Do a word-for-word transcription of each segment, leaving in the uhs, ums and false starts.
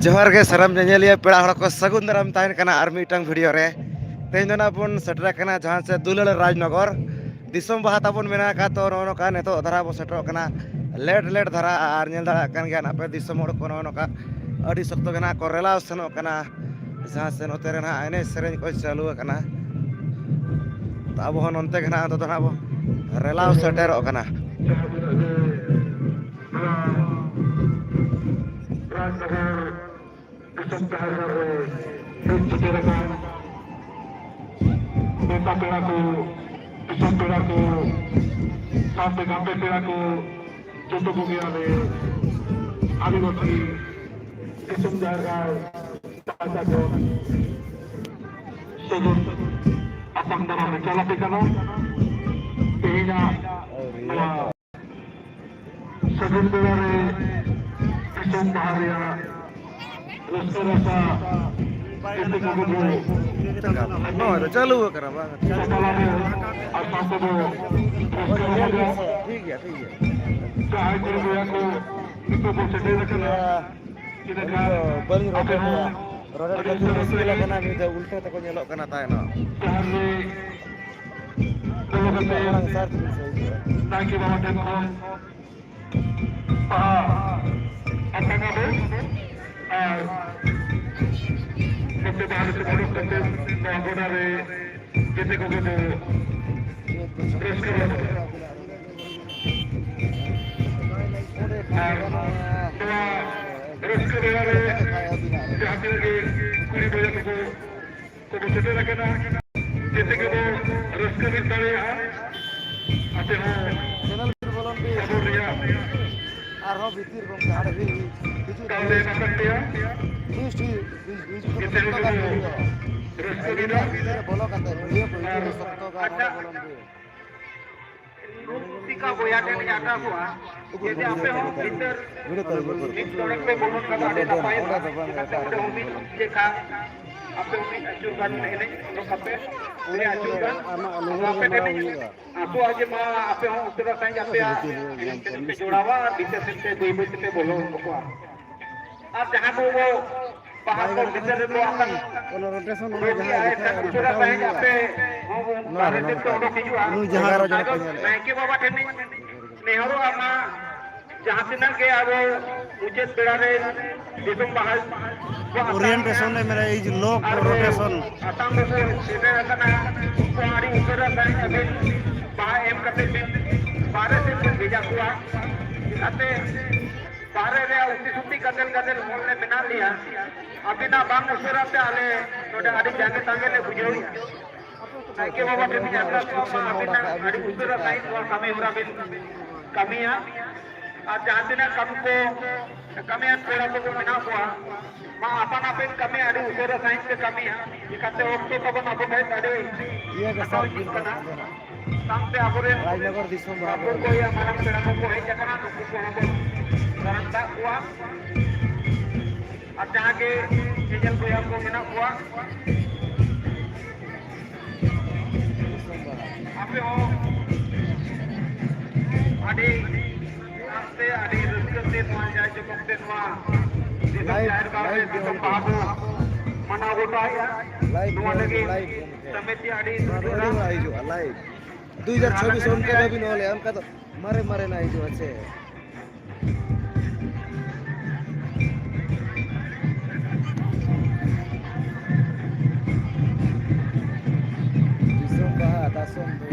ᱡᱚᱦᱟᱨ ᱜᱮ ᱥᱟᱱᱟᱢ ᱧᱮᱧᱮᱞᱤᱭᱟᱹ ᱯᱮᱲᱟ ᱦᱚᱲ ᱠᱚ, ᱥᱟᱹᱜᱩᱱ ᱫᱟᱨᱟᱢ ᱛᱟᱦᱮᱱ ᱠᱟᱱᱟ ᱟᱨ ᱢᱤᱫᱴᱟᱝ ᱵᱷᱤᱰᱤᱭᱳ ᱨᱮ᱾ ᱛᱮᱦᱮᱧ ᱫᱚ ᱱᱟᱜ ᱵᱚᱱ ᱥᱮᱴᱮᱨ ᱟᱠᱟᱱᱟ ᱡᱟᱦᱟᱸ ᱪᱮ ᱫᱩᱞᱟᱹᱲ ᱨᱟᱡᱽᱱᱚᱜᱚᱨ᱾ ᱫᱤᱥᱚᱢ ᱵᱟᱦᱟ ᱛᱟᱵᱚᱱ ᱢᱮᱱᱟᱜ ᱟᱠᱟᱫ, ᱛᱚ ᱱᱚᱜᱼᱚ ᱱᱚᱝᱠᱟ ᱱᱤᱛᱚᱜ ᱫᱷᱟᱨᱟ ᱵᱚᱱ ᱥᱮᱴᱮᱨᱚᱜ ᱠᱟᱱᱟ, ᱞᱮᱴ ᱞᱮᱴ ᱫᱷᱟᱨᱟ᱾ ᱟᱨ ᱧᱮᱞ ᱫᱟᱲᱮᱭᱟᱜ ᱠᱟᱱ ᱜᱮᱭᱟ ᱱᱟᱜ ᱯᱮ ᱫᱤᱥᱚᱢ ᱦᱚᱲ ᱠᱚ, ᱱᱚᱜᱼᱚ ᱱᱚᱝᱠᱟ ᱟᱹᱰᱤ ᱥᱚᱠᱛᱚ ᱜᱮ ᱱᱟᱜ ᱠᱚ ᱨᱮᱞᱟᱣ ᱥᱮᱱᱚᱜ ᱠᱟᱱᱟ, ᱡᱟᱦᱟᱸ ᱥᱮ ᱱᱚᱛᱮ ᱨᱮ ᱱᱟᱜ ᱮᱱᱮᱡ ᱥᱮᱨᱮᱧ ᱠᱚ ᱪᱟᱹᱞᱩ ᱟᱠᱟᱱᱟ᱾ ᱛᱚ ᱟᱵᱚ ᱦᱚᱸ ᱱᱚᱱᱛᱮ ᱜᱮ ᱱᱟᱜ ᱱᱤᱛᱚᱜ ᱫᱚ ᱱᱟᱜ ᱵᱚ ᱨᱮᱞᱟᱣ ᱥᱮᱴᱮᱨᱚᱜ ᱠᱟᱱᱟ᱾ ᱫᱤᱥᱚᱢ ᱰᱟᱦᱟᱨ ᱨᱮ ᱦᱮᱡ ᱥᱮᱴᱮᱨ ᱟᱠᱟᱱ ᱱᱮᱣᱛᱟ ᱯᱮᱲᱟ ᱠᱚ, ᱫᱤᱥᱚᱢ ᱯᱮᱲᱟ ᱠᱚ, ᱥᱟᱶᱛᱮ ᱜᱟᱛᱮ ᱯᱮᱲᱟ ᱠᱚ, ᱡᱚᱛᱚ ᱠᱚᱜᱮ ᱟᱞᱮ ᱟᱹᱫᱤᱵᱟᱹᱥᱤ ᱫᱤᱥᱚᱢ ᱡᱟᱦᱮᱨ ᱜᱟᱲ ᱯᱟᱦᱴᱟ ᱠᱷᱚᱱ ᱥᱟᱹᱜᱩᱱ ᱟᱛᱟᱝ ᱫᱟᱨᱟᱢ ᱞᱮ ᱪᱟᱞ ᱟᱯᱮ ᱠᱟᱱᱟ᱾ ᱛᱮᱦᱮᱧᱟᱜ ᱱᱚᱣᱟ ᱥᱟᱹᱜᱩᱱ ᱵᱮᱲᱟ ᱨᱮ ᱫᱤᱥᱚᱢ ᱵᱟᱦᱟ ᱨᱮᱭᱟᱜ ᱨᱟᱹᱥᱠᱟᱹ ᱨᱟᱥᱟ ᱡᱮᱛᱮ ᱠᱚᱜᱮ ᱵᱚ ᱱᱚᱣᱟ ᱫᱚ ᱪᱟᱹᱞᱩ ᱟᱠᱟᱱᱟ ᱵᱟᱝ? ᱛᱟᱞᱟ ᱨᱮ ᱟᱨ ᱥᱟᱶᱛᱮ ᱵᱚ ᱨᱟᱹᱥᱠᱟᱹ ᱨᱚᱢᱚᱡᱟ᱾ ᱴᱷᱤᱠ ᱜᱮᱭᱟ, ᱴᱷᱤᱠ ᱜᱮᱭᱟ᱾ ᱡᱟᱦᱟᱸᱭ ᱠᱚᱨᱮ ᱵᱚᱭᱦᱟ ᱠᱚ ᱱᱤᱛᱚᱜ ᱵᱚ ᱥᱮᱴᱮᱨ ᱟᱠᱟᱱᱟ, ᱤᱱᱟᱹ ᱠᱷᱟᱱ ᱵᱟᱹᱞᱤᱧ ᱟᱯᱮ ᱨᱚᱲ ᱦᱚᱸ ᱨᱚᱲ ᱟᱹᱰᱤ ᱠᱟᱛᱮ ᱩᱥᱟᱹᱨᱟ ᱢᱩᱥᱠᱤᱞ ᱛᱮ ᱟᱠᱟᱱᱟ, ᱢᱤᱫ ᱫᱷᱟᱣ ᱩᱞᱴᱟᱹ ᱛᱮᱠᱚ ᱧᱮᱞᱚᱜ ᱠᱟᱱᱟ ᱛᱟᱭᱱᱚᱢ᱾ ᱡᱟᱦᱟᱸ ᱨᱮ ᱵᱚᱞᱚ ᱠᱟᱛᱮ ᱢᱟᱲᱟᱝ ᱥᱟᱨ ᱛᱮᱵᱤᱱ ᱥᱟᱹᱦᱤᱡᱩᱜᱼᱟ᱾ ᱱᱟᱭᱠᱮ ᱵᱟᱵᱟ ᱴᱷᱮᱱ ᱠᱷᱚᱱ ᱵᱟᱦᱟ ᱟᱛᱟᱝ ᱟᱵᱚ ᱟᱨ ᱱᱚᱛᱮ ᱵᱟᱦᱟ ᱨᱮ ᱚᱰᱚᱠ ᱠᱟᱛᱮ ᱱᱚᱣᱟ ᱜᱚᱰᱟ ᱨᱮ ᱡᱮᱛᱮ ᱠᱚᱜᱮ ᱵᱚ ᱨᱟᱹᱥᱠᱟᱹ ᱨᱚᱢᱚᱡᱟ᱾ ᱟᱨ ᱱᱚᱣᱟ ᱨᱟᱹᱥᱠᱟᱹ ᱵᱮᱲᱟ ᱨᱮ ᱡᱟᱦᱟᱸ ᱛᱤᱱᱟᱹᱜ ᱜᱮ ᱠᱩᱲᱤ ᱵᱚᱭᱦᱟ ᱠᱚᱠᱚ ᱠᱚᱵᱚ ᱥᱮᱴᱮᱨ ᱟᱠᱟᱱᱟ, ᱡᱮᱛᱮ ᱜᱮᱵᱚ ᱨᱟᱹᱥᱠᱟᱹ ᱢᱤᱫ ᱫᱟᱲᱮᱭᱟᱜᱼᱟ᱾ ᱟᱯᱮ ᱦᱚᱸ ᱪᱮᱱᱮᱞ ᱵᱚᱞᱚᱱ ᱵᱤᱱ᱾ ᱥᱟᱵᱚᱱ ᱨᱮᱭᱟᱜ ᱟᱨᱦᱚᱸ ᱵᱷᱤᱛᱤᱨ ᱜᱚᱢᱠᱮ ᱦᱟᱸᱰᱮ ᱦᱤᱡᱩᱜ ᱫᱟᱣ ᱞᱮ ᱮᱢ ᱟᱠᱟᱫ ᱯᱮᱭᱟ᱾ ᱦᱤᱡᱩᱜ ᱦᱤᱡᱩᱜ ᱡᱮᱛᱮ ᱦᱚᱲ ᱜᱮᱵᱚ ᱨᱟᱹᱥᱠᱟᱹ ᱢᱤᱫᱟ᱾ ᱵᱷᱤᱛᱤᱨ ᱨᱮ ᱵᱚᱞᱚ ᱠᱟᱛᱮ ᱵᱷᱤᱰᱤᱭᱳ ᱠᱚ ᱟᱨ ᱦᱤᱡᱩᱜ ᱥᱚᱠᱛᱚ ᱜᱟᱱ ᱟᱪᱪᱷᱟ᱾ ᱦᱚᱲ ᱵᱚᱞᱚᱱ ᱵᱤᱱ᱾ ᱨᱩᱥᱤᱠᱟ ᱵᱚᱭᱦᱟ ᱴᱷᱮᱱ ᱤᱧ ᱟᱥᱟ ᱠᱚᱣᱟ, ᱡᱩᱫᱤ ᱟᱯᱮ ᱦᱚᱸ ᱵᱷᱤᱛᱟᱹᱨ ᱢᱤᱫ ᱛᱚᱨᱚᱯ ᱯᱮ ᱵᱚᱞᱚᱱ ᱠᱷᱟᱱ ᱫᱚ ᱟᱹᱰᱤ ᱱᱟᱯᱟᱭᱚᱜᱼᱟ᱾ ᱪᱮᱫᱟᱜ ᱥᱮ ᱚᱸᱰᱮ ᱦᱚᱸ ᱢᱤᱫ ᱞᱮᱠᱟ ᱟᱯᱮ ᱩᱱᱤ ᱟᱹᱪᱩᱨ ᱜᱟᱱ ᱮᱱᱮᱡ ᱚᱰᱚᱠ ᱟᱯᱮ, ᱩᱱᱤ ᱟᱹᱪᱩᱨ ᱜᱟᱱ᱾ ᱟᱢᱟᱜ ᱟᱫᱚ ᱟᱯᱮ ᱴᱷᱮᱱ ᱤᱧ ᱟᱥᱚᱜᱼᱟ ᱡᱮ ᱢᱟ ᱟᱯᱮ ᱦᱚᱸ ᱩᱥᱟᱹᱨᱟ ᱥᱟᱺᱦᱤᱡ ᱟᱯᱮᱭᱟᱜ ᱮᱱᱮᱡ ᱥᱮᱨᱮᱧ ᱯᱮ ᱡᱚᱲᱟᱣᱟ, ᱟᱨ ᱵᱤᱥᱮᱥ ᱠᱟᱛᱮ ᱵᱟᱹᱭ ᱵᱟᱹᱭ ᱛᱮᱯᱮ ᱵᱚᱞᱚ ᱩᱰᱩᱠᱚᱜᱼᱟ᱾ ᱟᱨ ᱡᱟᱦᱟᱸ ᱠᱚ ᱵᱟᱦᱟ ᱠᱚ ᱵᱷᱤᱛᱟᱹᱨ ᱨᱮᱠᱚ ᱟᱠᱟᱱ, ᱠᱳᱱᱳ rotation ᱚᱱᱟ ᱡᱟᱦᱟᱸ ᱩᱰᱩᱠᱮᱜᱼᱟ, ᱞᱮᱠᱟ ᱮᱱᱠᱷᱟᱱ ᱚᱱᱟ ᱩᱥᱟᱹᱨᱟ ᱦᱟᱴᱟᱣ ᱥᱟᱺᱦᱤᱡ ᱦᱩᱭᱩᱜᱼᱟ᱾ ᱟᱯᱮ ᱦᱚᱸ ᱱᱚᱣᱟ ᱵᱟᱦᱨᱮ ᱨᱮ ᱥᱮᱫ ᱯᱮ ᱱᱚᱝᱠᱟ ᱩᱰᱩᱠ ᱦᱤᱡᱩᱜᱼᱟ᱾ ᱱᱩᱭ ᱡᱟᱦᱟᱸ ᱟᱨ ᱨᱚᱡᱚ ᱱᱚᱝᱠᱟ ᱠᱚ ᱜᱮ ᱧᱮᱞᱮᱫᱼᱟ᱾ ᱱᱟᱭᱠᱮ ᱵᱟᱵᱟ ᱴᱷᱮᱱ ᱤᱧ ᱱᱮᱦᱚᱨᱚᱜᱼᱟ, ᱢᱟ ᱡᱟᱦᱟᱸ ᱛᱤᱱᱟᱹᱜ ᱜᱮ ᱟᱵᱚ ᱢᱩᱪᱟᱹᱫ ᱵᱮᱲᱟ ᱨᱮ ᱫᱤᱥᱚᱢ ᱵᱟᱦᱟ ᱵᱚ ᱟᱛᱟᱝ orientation ᱮ ᱢᱮᱱᱟ, ᱮᱭ ᱡᱮ ᱞᱚᱠ ᱟᱨ ᱵᱚ rotation᱾ ᱟᱛᱟᱝ ᱵᱚ ᱥᱮᱴᱮᱨ ᱟᱠᱟᱱᱟ, ᱩᱱᱠᱩ ᱦᱚᱸ ᱟᱹᱰᱤ ᱩᱥᱟᱹᱨᱟ ᱥᱟᱺᱦᱤᱡ ᱟᱹᱵᱤᱱ ᱵᱟᱦᱟ ᱮᱢ ᱠᱟᱛᱮ ᱵᱤᱱ ᱵᱟᱦᱨᱮ ᱥᱮᱫ ᱵᱤᱱ ᱵᱷᱮᱡᱟ ᱠᱚᱣᱟ᱾ ᱪᱤᱠᱟᱹᱛᱮ ᱵᱟᱦᱨᱮ ᱨᱮ ᱩᱛᱤ ᱥᱩᱛᱤ ᱜᱟᱫᱮᱞ ᱜᱟᱫᱮᱞ ᱦᱚᱲ ᱞᱮ ᱢᱮᱱᱟᱜ ᱞᱮᱭᱟ, ᱟᱹᱵᱤᱱᱟᱜ ᱵᱟᱝ ᱩᱥᱟᱹᱨᱟ ᱛᱮ ᱟᱞᱮ ᱱᱚᱰᱮ ᱟᱹᱰᱤ ᱡᱟᱸᱜᱮ ᱛᱟᱸᱜᱮ ᱞᱮ ᱵᱩᱡᱷᱟᱹᱣᱮᱫᱼᱟ᱾ ᱱᱟᱭᱠᱮ ᱵᱟᱵᱟ ᱴᱷᱮᱱ ᱤᱧ ᱟᱨᱫᱟᱥᱚᱜᱼᱟ, ᱢᱟ ᱟᱹᱵᱤᱱᱟᱜ ᱟᱹᱰᱤ ᱩᱥᱟᱹᱨᱟ ᱥᱟᱺᱦᱤᱡ ᱱᱚᱣᱟ ᱠᱟᱹᱢᱤ ᱦᱚᱨᱟ ᱵᱤᱱ ᱠᱟᱹᱢᱤᱭᱟ᱾ ᱟᱨ ᱡᱟᱦᱟᱸ ᱛᱤᱱᱟᱹᱜ ᱠᱟᱹᱢᱤ ᱠᱚ, ᱠᱟᱹᱢᱤᱭᱟᱱ ᱯᱮᱲᱟ ᱠᱚᱠᱚ ᱢᱮᱱᱟᱜ ᱠᱚᱣᱟ, ᱢᱟ ᱟᱯᱟᱱ ᱟᱹᱯᱤᱱ ᱠᱟᱹᱢᱤ ᱟᱹᱰᱤ ᱩᱥᱟᱹᱨᱟ ᱥᱟᱺᱦᱤᱡ ᱯᱮ ᱠᱟᱹᱢᱤᱭᱟ᱾ ᱪᱤᱠᱟᱹᱛᱮ ᱚᱠᱛᱚ ᱛᱟᱵᱚᱱ ᱟᱵᱚ ᱴᱷᱮᱱ ᱟᱹᱰᱤ ᱤᱭᱟᱹ ᱜᱮ ᱠᱷᱟᱴᱚ ᱥᱟᱵ ᱤᱫᱤᱜ ᱵᱤᱱ ᱠᱟᱱᱟ᱾ ᱛᱟᱵᱚᱱᱟ᱾ ᱥᱟᱶᱛᱮ ᱟᱵᱚᱨᱮᱱ ᱨᱟᱡᱽᱱᱚᱜᱚᱨ ᱫᱤᱥᱚᱢ ᱵᱟᱦᱟ ᱜᱟᱹᱠᱷᱩᱲ ᱠᱚ ᱭᱟ ᱢᱟᱨᱟᱝ ᱯᱮᱲᱟ ᱠᱚᱠᱚ ᱦᱮᱡ ᱟᱠᱟᱱᱟ, ᱱᱩᱠᱩ ᱠᱚᱦᱚᱸ ᱵᱚᱱ ᱫᱟᱨᱟᱢ ᱫᱟᱜ ᱠᱚᱣᱟ᱾ ᱟᱨ ᱡᱟᱦᱟᱸ ᱜᱮ ᱧᱮᱧᱮᱞ ᱵᱚᱭᱦᱟ ᱠᱚ ᱢᱮᱱᱟᱜ ᱠᱚᱣᱟ, ᱟᱯᱮ ᱦᱚᱸ ᱟᱹᱰᱤ ᱨᱟᱹᱥᱠᱟᱹ ᱛᱮ ᱱᱚᱣᱟ ᱡᱟᱭ ᱡᱚᱢᱚᱠ ᱛᱮ ᱱᱚᱣᱟ ᱫᱤᱥᱚᱢ ᱡᱟᱦᱮᱨ ᱜᱟᱲ ᱨᱮ ᱫᱤᱥᱚᱢ ᱵᱟᱦᱟ ᱵᱚ ᱢᱟᱱᱟᱣ ᱜᱚᱴᱟᱭᱮᱫᱼᱟ᱾ ᱱᱚᱣᱟ ᱞᱟᱹᱜᱤᱫ ᱥᱚᱢᱤᱛᱤ ᱟᱹᱰᱤ ᱱᱚᱣᱟ ᱫᱚ ᱟᱹᱰᱤ ᱢᱟᱨᱟᱝ ᱦᱤᱡᱩᱜᱼᱟ, live᱾ ᱫᱩᱭ ᱦᱟᱡᱟᱨ ᱪᱷᱟᱵᱵᱤᱥ ᱚᱱᱠᱟ ᱵᱟᱵᱤᱱ ᱚᱞᱮᱜᱼᱟ, ᱚᱱᱠᱟ ᱫᱚ ᱢᱟᱨᱮ ᱢᱟᱨᱮᱱᱟᱜ ᱦᱤᱡᱩᱜᱼᱟ ᱥᱮ᱾ ᱫᱤᱥᱚᱢ ᱵᱟᱦᱟ ᱫᱟᱥᱚᱢ ᱫᱚ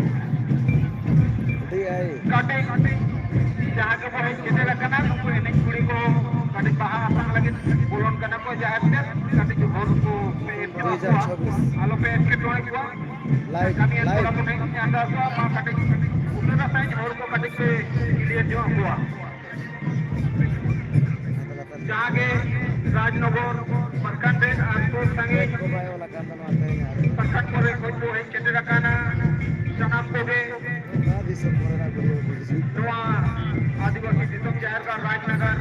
ᱟᱹᱰᱤ ᱟᱭ ᱠᱟᱹᱴᱤᱡ ᱠᱟᱹᱴᱤᱡ ᱡᱟᱦᱟᱸ ᱜᱮᱵᱚ ᱦᱮᱡ ᱥᱮᱴᱮᱨ ᱟᱠᱟᱱᱟ, ᱱᱩᱠᱩ ᱮᱱᱮᱡ ᱠᱩᱲᱤ ᱠᱚ ᱠᱟᱹᱴᱤᱡ ᱵᱟᱦᱟ ᱟᱛᱟᱝ ᱞᱟᱹᱜᱤᱫ ᱵᱚᱞᱚᱱ ᱠᱟᱱᱟ ᱠᱚ ᱡᱟᱦᱮᱨ ᱛᱮ, ᱠᱟᱹᱴᱤᱡ ᱦᱚᱲ ᱠᱚ ᱯᱮ ᱮᱢ ᱧᱚᱜ ᱟᱠᱚᱣᱟ, ᱫᱩ ᱦᱟᱡᱟᱨ ᱪᱷᱟᱵᱵᱤᱥ᱾ ᱟᱞᱚ ᱯᱮ ᱮᱴᱠᱮᱴᱚᱬᱮ ᱠᱚᱣᱟ᱾ Live, ᱠᱟᱹᱢᱤᱭᱟᱹ live᱾ ᱠᱚᱲᱟ ᱠᱚ ᱴᱷᱮᱱ ᱤᱧ ᱟᱨᱫᱟᱥᱚᱜᱼᱟ, ᱢᱟ ᱠᱟᱹᱴᱤᱡ ᱩᱥᱟᱹᱨᱟ ᱥᱟᱺᱦᱤᱡ ᱦᱚᱲ ᱠᱚ ᱠᱟᱹᱴᱤᱡ ᱯᱮ clear ᱧᱚᱜ ᱟᱠᱚᱣᱟ᱾ ᱡᱟᱦᱟᱸ ᱜᱮ ᱨᱟᱡᱽᱱᱚᱜᱚᱨ ᱯᱨᱚᱠᱷᱚᱸᱰ ᱨᱮᱱ ᱟᱨ ᱥᱩᱨ ᱥᱟᱺᱜᱤᱧ ᱠᱚ ᱵᱟᱭ ᱚᱞ ᱟᱠᱟᱱ ᱛᱟᱵᱚᱱᱟ ᱛᱮᱦᱮᱧ ᱟᱨ ᱯᱨᱚᱠᱷᱚᱸᱰ ᱠᱚᱨᱮ ᱠᱷᱚᱱ ᱠᱚ ᱦᱮᱡ ᱥᱮᱴᱮᱨ ᱟᱠᱟᱱᱟ, ᱥᱟᱱᱟᱢ ᱠᱚᱜᱮ ᱚᱱᱟ ᱫᱤᱥᱚᱢ ᱠᱚᱨᱮᱱᱟᱜ video ᱠᱚ ᱦᱤᱡᱩᱜ ᱠᱟᱱᱟ᱾ ᱱᱚᱣᱟ ᱟᱹᱫᱤᱵᱟᱹᱥᱤ ᱫᱤᱥᱚᱢ ᱡᱟᱦᱮᱨ ᱜᱟᱲ ᱨᱟᱡᱽᱱᱚᱜᱚᱨ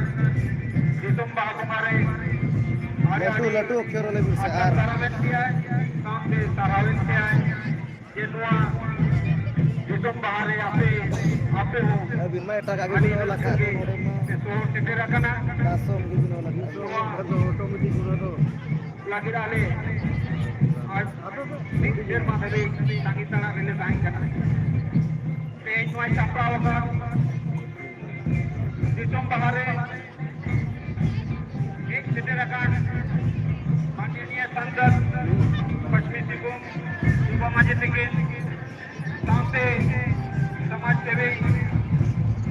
ᱫᱤᱥᱚᱢ ᱵᱟᱦᱟ ᱵᱚᱸᱜᱟ ᱨᱮ ᱞᱟᱹᱴᱩ ᱞᱟᱹᱴᱩ ᱚᱠᱠᱷᱚᱨ ᱚᱞᱮ ᱵᱤᱱ ᱥᱮ ᱟᱨ ᱥᱟᱨᱦᱟᱣᱮᱱ ᱛᱮᱭᱟᱭ, ᱥᱟᱶᱛᱮ ᱥᱟᱨᱦᱟᱣᱮᱱ ᱛᱮᱭᱟᱭ ᱡᱮ ᱱᱚᱣᱟ ᱫᱤᱥᱚᱢ ᱵᱟᱦᱟ ᱨᱮ ᱟᱯᱮ, ᱟᱯᱮ ᱦᱚᱸ ᱟᱹᱵᱤᱱ ᱢᱟ ᱮᱴᱟᱜᱟᱜ ᱟᱹᱰᱤ ᱜᱮᱵᱤᱱ ᱚᱞ ᱨᱟᱹᱥᱠᱟᱹ ᱟᱠᱟᱫ ᱜᱮ ᱱᱚᱰᱮ ᱢᱟ᱾ ᱯᱮ ᱥᱚᱦᱚᱨ ᱥᱮᱴᱮᱨ ᱟᱠᱟᱱᱟ᱾ ᱫᱟᱥᱚᱢ ᱜᱮᱵᱤᱱ ᱚᱞ ᱟᱠᱟᱫ᱾ ᱱᱚᱣᱟ ᱫᱚ ᱚᱴᱳᱢᱮᱴᱤᱠ ᱚᱱᱟ ᱫᱚ᱾ ᱞᱟᱹᱜᱤᱫ ᱟᱞᱮ ᱟᱨ ᱢᱤᱫ ᱥᱮᱨᱢᱟ ᱫᱷᱟᱹᱵᱤᱡ ᱛᱟᱺᱜᱤ ᱛᱟᱲᱟᱜ ᱨᱮᱞᱮ ᱛᱟᱦᱮᱸ ᱠᱟᱱᱟ᱾ ᱛᱮᱦᱮᱧ ᱱᱚᱣᱟ ᱥᱟᱯᱲᱟᱣ ᱟᱠᱟᱱ ᱫᱤᱥᱚᱢ ᱵᱟᱦᱟ ᱨᱮ ᱦᱮᱡ ᱥᱮᱴᱮᱨ ᱟᱠᱟᱱ ᱢᱟᱱᱚᱱᱤᱭᱟ ᱥᱟᱝᱥᱚᱫ ᱯᱚᱥᱪᱤᱢ ᱥᱤᱝᱵᱷᱩᱢ ᱡᱩᱵᱟ ᱢᱟᱹᱡᱷᱤ ᱛᱤᱠᱤᱱ, ᱥᱟᱶᱛᱮ ᱥᱚᱢᱟᱡᱽ ᱥᱮᱵᱤ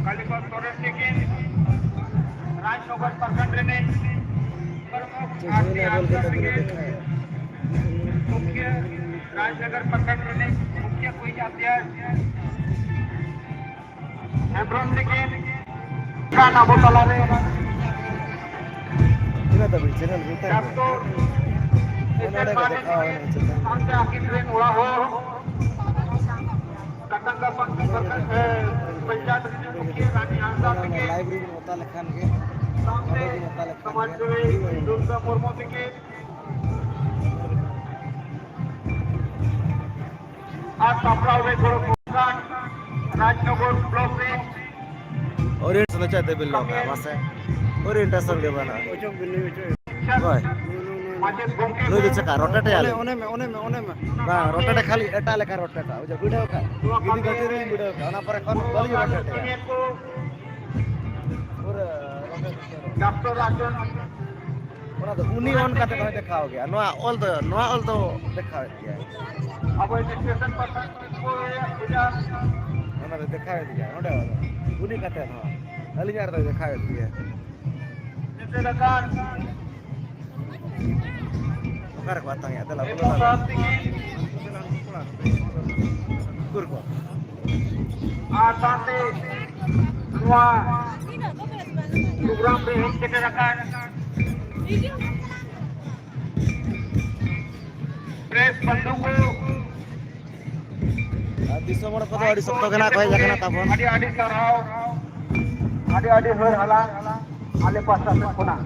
ᱠᱟᱞᱤᱯᱚᱫ ᱥᱚᱨᱮᱱ ᱛᱤᱠᱤᱱ, ᱨᱟᱡᱽᱱᱚᱜᱚᱨ ᱯᱨᱚᱠᱷᱚᱸᱰ ᱨᱤᱱᱤᱡ ᱯᱨᱚᱢᱩᱠᱷ ᱪᱮᱫ ᱟᱨ ᱦᱩᱭᱱᱟ ᱵᱚᱞ ᱠᱟᱛᱮ ᱟᱨ ᱵᱤᱱ ᱛᱤᱠᱤᱱ, ᱫᱮᱠᱷᱟᱣᱟ? ᱢᱩᱠᱷᱤᱭᱟᱹ ᱨᱟᱡᱽᱱᱚᱜᱚᱨ ᱯᱨᱚᱠᱷᱚᱸᱰ ᱨᱤᱱᱤᱡ ᱢᱩᱠᱷᱤᱭᱟᱹ ᱠᱩᱭᱤᱡ ᱟᱫᱷᱭᱟᱭ ᱦᱮᱢᱵᱨᱚᱢ ᱛᱤᱠᱤᱱ ᱠᱷᱟᱱ ᱟᱵᱚ ᱛᱟᱞᱟᱨᱮ ᱛᱤᱱᱟᱹᱜ ᱛᱟᱵᱤᱱ ᱪᱮᱱᱮᱞ ᱢᱤᱫᱴᱟᱝ ᱜᱮ? ᱰᱟᱠᱛᱚᱨ ᱱᱚᱰᱮ ᱜᱮ ᱫᱮᱠᱷᱟᱣ ᱟᱠᱟᱱᱟ ᱪᱮᱛᱟᱱ᱾ ᱥᱟᱶᱛᱮ ᱟᱹᱠᱤᱱ ᱨᱮᱱ ᱚᱲᱟᱜ ᱦᱚᱲ ᱠᱟᱴᱟᱝᱜᱟ ᱯᱟᱧᱪᱟᱭᱮᱛ ᱨᱤᱱᱤᱡ ᱢᱩᱠᱷᱤᱭᱟᱹ ᱨᱟᱱᱤ ᱦᱟᱸᱥᱫᱟ ᱛᱤᱠᱤᱱ ᱞᱟᱭᱤᱵᱽ ᱨᱮᱵᱤᱱ ᱚᱛᱟ ᱞᱮᱠᱷᱟᱱ ᱜᱮ, ᱥᱟᱶᱛᱮ ᱱᱚᱰᱮ ᱵᱤᱱ ᱚᱛᱟ ᱞᱮᱠᱷᱟᱱ ᱥᱚᱢᱟᱡᱽ ᱜᱮ ᱥᱮᱵᱤ ᱦᱩᱭᱩᱜᱼᱟ᱾ ᱫᱩᱨᱜᱟ ᱢᱩᱨᱢᱩ ᱛᱤᱠᱤᱱ ᱟᱨ ᱥᱟᱯᱲᱟᱣ ᱨᱮ ᱜᱚᱲᱚ ᱥᱚᱯᱚᱦᱚᱫ ᱨᱟᱡᱽᱱᱚᱜᱚᱨ ᱵᱞᱚᱠ ᱨᱮ orientation ᱫᱚ ᱪᱮᱫ ᱛᱮᱵᱤᱱ ᱞᱚᱜᱟ? ᱢᱟᱥᱮ orientation ᱜᱮ ᱵᱟᱹᱱᱩᱜᱼᱟ᱾ ᱚᱪᱚᱜ ᱵᱤᱱ, ᱱᱩᱭ ᱚᱪᱚᱜ᱾ ᱚᱠᱚᱭ? ᱱᱩᱭ, ᱱᱩᱭ, ᱱᱩᱭ᱾ ᱢᱟᱪᱮᱫ ᱜᱚᱢᱠᱮ ᱱᱩᱭ ᱫᱚ ᱪᱮᱠᱟ rotate ᱮᱭᱟ ᱚᱱᱮ, ᱞᱤᱧ? ᱚᱱᱮ ᱢᱮ, ᱚᱱᱮ ᱢᱮ, ᱚᱱᱮ ᱢᱮ᱾ ᱵᱟᱝ, rotate ᱮ ᱠᱷᱟᱹᱞᱤ ᱮᱴᱟᱜ ᱞᱮᱠᱟ rotate ᱟ᱾ ᱵᱩᱡᱷᱟᱹᱣ, video ᱠᱷᱟᱱ ᱱᱚᱣᱟ ᱡᱩᱫᱤ ᱠᱟᱛᱮ ᱜᱟᱹᱰᱤ ᱨᱮᱞᱤᱧ video ᱠᱷᱟᱱ, ᱚᱱᱟ ᱯᱚᱨᱮ ᱠᱷᱚᱱ ᱵᱟᱹᱞᱤᱧ rotate ᱮᱭᱟ᱾ ᱠᱚ ᱯᱩᱨᱟᱹ rotate ᱩᱛᱟᱹᱨᱚᱜ᱾ ᱰᱟᱠᱛᱚᱨ ᱨᱟᱡᱮᱱ ᱚᱱᱟ ᱫᱚ ᱩᱱᱤ on ᱠᱟᱛᱮ ᱦᱚᱸᱭ ᱫᱮᱠᱷᱟᱣ ᱜᱮᱭᱟ᱾ ᱱᱚᱣᱟ ᱚᱞ ᱫᱚ, ᱱᱚᱣᱟ ᱚᱞ ᱫᱚ ᱫᱮᱠᱷᱟᱣᱮᱫ ᱜᱮᱭᱟᱭ᱾ ᱟᱵᱚ registration ᱯᱟᱥᱟ ᱠᱚ ᱨᱮᱭᱟᱜ ᱵᱷᱮᱡᱟ᱾ ᱚᱱᱟ ᱫᱚ ᱫᱮᱠᱷᱟᱣᱮᱫ ᱜᱮᱭᱟᱭ ᱱᱚᱰᱮ ᱦᱚᱸ᱾ ᱩᱱᱤ ᱠᱟᱛᱮ ᱦᱚᱸ᱾ ᱟᱹᱞᱤᱧᱟᱜ ᱨᱮᱫᱚᱭ ᱫᱮᱠᱷᱟᱣᱮᱫ ᱜᱮᱭᱟᱭ᱾ ᱥᱮᱴᱮᱨ ᱟᱠᱟᱱ᱾ ᱚᱠᱟ ᱨᱮᱠᱚ ᱟᱛᱟᱝ ᱮᱫ? ᱫᱮᱞᱟ, ᱵᱚᱞᱚ ᱱᱟᱞᱮ᱾ ᱩᱠᱩᱨ ᱠᱚ? ᱟᱨ ᱥᱟᱶᱛᱮ ᱱᱚᱣᱟ program ᱨᱮ ᱦᱮᱡ ᱥᱮᱴᱮᱨ ᱟᱠᱟᱱ press ᱵᱚᱱᱫᱷᱩ ᱠᱚ, ᱟᱨ ᱫᱤᱥᱚᱢ ᱦᱚᱲ ᱠᱚᱫᱚ ᱟᱹᱰᱤ ᱥᱚᱠᱛᱚ ᱜᱮ ᱱᱟᱜ ᱠᱚ ᱦᱮᱡ ᱟᱠᱟᱱᱟ ᱛᱟᱵᱚᱱ᱾ ᱟᱹᱰᱤ ᱟᱹᱰᱤ ᱥᱟᱨᱦᱟᱣ, ᱟᱹᱰᱤ ᱟᱹᱰᱤ ᱦᱟᱹᱨ ᱦᱟᱞᱟ ᱟᱞᱮ ᱯᱟᱦᱴᱟ ᱥᱮᱫ ᱠᱷᱚᱱᱟᱜ᱾